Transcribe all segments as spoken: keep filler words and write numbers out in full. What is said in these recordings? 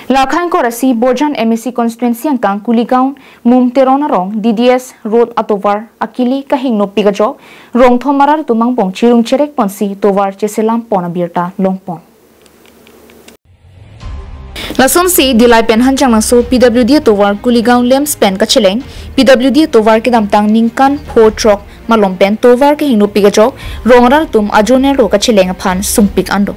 La khaingkor isi Borjan M A C constituency angkang Kuligaon Mum Teron arong D D S Road atovar akili kahingnopik ajok rongthom arat atum angbong chirung cherek ponsi tovar cheselam pon abirta longpon. Lasonsi Dillai pen Hanjanglangso P W D atovar Kuligaon Lamps pen kacheleng P W D atovar kedamtang ningkan pho throk malom pen tovar kahingnopik ajok rong arat atum ajoner do kacheleng aphan sungpik an do.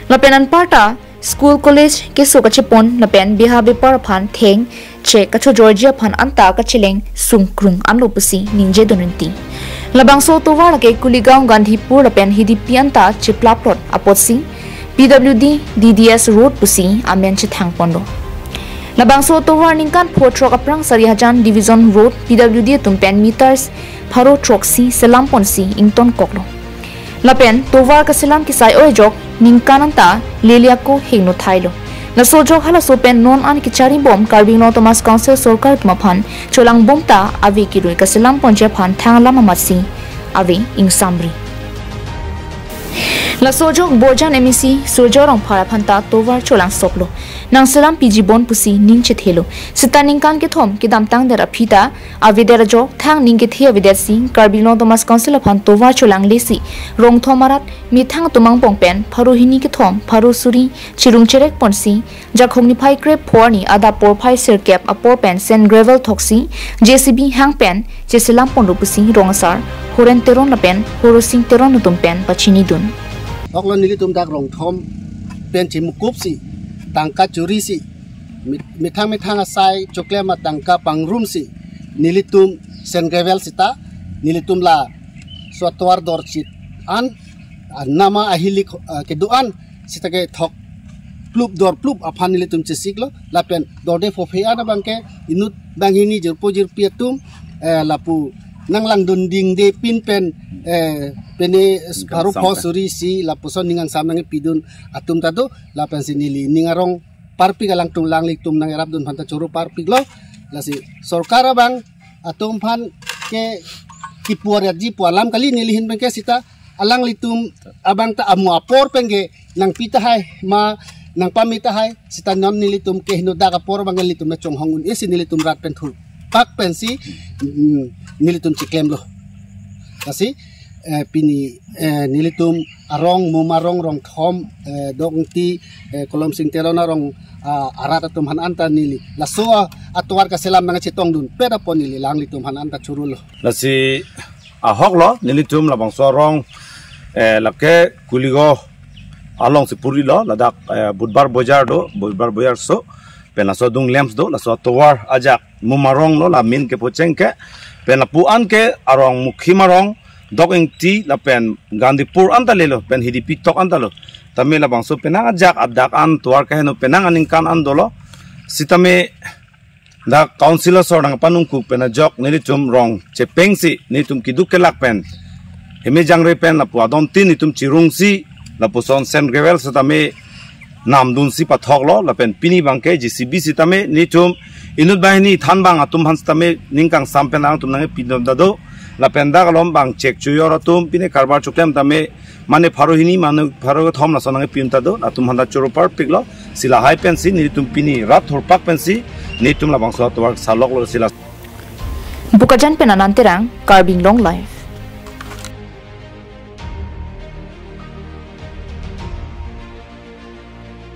Lapen anparta school college keso kachepon lapen beha bepar aphan theng che kachojorji aphan anta kacheleng sungkrung anlo pusi ningje dun rinti. Labangso tovar lake Kuligaon Gandhipur lapen Hidipi anta cheplaplot apotsi P W D D D S Road pusi amen chethang ponlo. Labangso tovar ningkan pho throk aphrang Sarihajan Division Road P W D atum pen meters pharo throksi selam ponsi ington koklo. Lapen tovar kaselam kisai oi ajok ningkan anta leliako hingno thailo. Laso ajok halaso pen non an kechari bom Karbi Anglong Autonomous Council sorkar atum aphan cholang bom ta ave kirui kaselam ponji aphan thang alam amatsi ave ingsamri. Laso ajok Borjan M A C Surjo Rongphar aphan ta tovar cholang soplo. Nang selam piji bon pusi ning chethelo. Sita ningkan kethom kedamtang der aphi ta avedet ajok thang ning kethe avedetsi Karbi Anglong Autonomous Council aphan tovar cholanglesi rongthom arat methang atum angbong pen pharo hini kethom pharo suri chirung cherek ponsi Jakhong niphai krep pho arni adap porphai sirkep apor pen sand gravel thoksi J C B hang pen cheselam ponlo pusi rong asar Horen Teron lapen Horosing Teron atum pen pachini dun. Oklo nelitum dak rongthom pen chimukupsi tangka chorisi mit-, methang methang asai choklem atangka pangrumsi nelitum sand gravel sita nelitum laso atovar dorchit an, ah, nama ahilik, ah, kedo-an sita kethok plup dor plup aphan nelitum chesiklo lapen dorde phophe an abangke inut banghini jirpo jirpi atum, eh, lapu nanglangdun dingde pin pen, eh, pene pharo pho suri si lapuson ning angsam nangpidun atum ta do lapensi neli ning arong parpik alangtum alanglitum nangrapdun aphan ta choro parpiklo. Lasi sorkar abang atum aphan ke kipu arji pu alam kali neli ahin pen ke sita alanglitum abang ta amo apor pen ke nangpi tahai ma nangpame tahai sita non nelitum ke hingno dak apor abang nelitum na chonghong un-esi nelitum rat pen thurpak pensi, mm, nelitum chiklemlo. Lasi, eh, pini, eh, nelitum arong Mum arong rongthom, eh, Dok Ingti, eh, Kolomsing Teron arong, ah, arat atum aphan anta neli laso, ah, atovar kaselam nangchetongdunpet apot neli alanglitum aphan anta chorolo. Lasi ahoklo nelitum labangso arong, eh, lake Kuligaon alongsi purilo ladak, eh, Budbar Bojar do, Budbar Bojar so pen laso adung Lamps do, laso atovar ajak Mum aronglo la main kepo cheng ke, pen lapu an ke arong Mukhim arong, Dok Ingti lapen Gandhipur anta lelo pen Hidipi tok anta lo. Tame labangso penang ajak adak an tovar kaheno penang aningkan an dolo. Sitame dak council asor nangpanungkuk pen ajok nelitum rong chepengsi nelitum keduk kelak pen heme jangre pen lapu adon tin nelitum chirungsi lapuson sand gravel sitame namdunsi pathoklo lapen pini abangke J C B sitame nelitum inut banghini thanbang atum aphan sitame ning kangsam pen alangtum nangpidun ta do lapen dak alom abang chek chojor atum pine karbar choklem tame mane pharo hini mane pharo kethom lason nangpidun ta do atum aphan ta choro parpiklo. Si lahai pensi nelitum pini rat thurpak pensi nelitum labangso atovar saloklo sila. Bokajan pen Anand Terang, Karbi Anglong Live.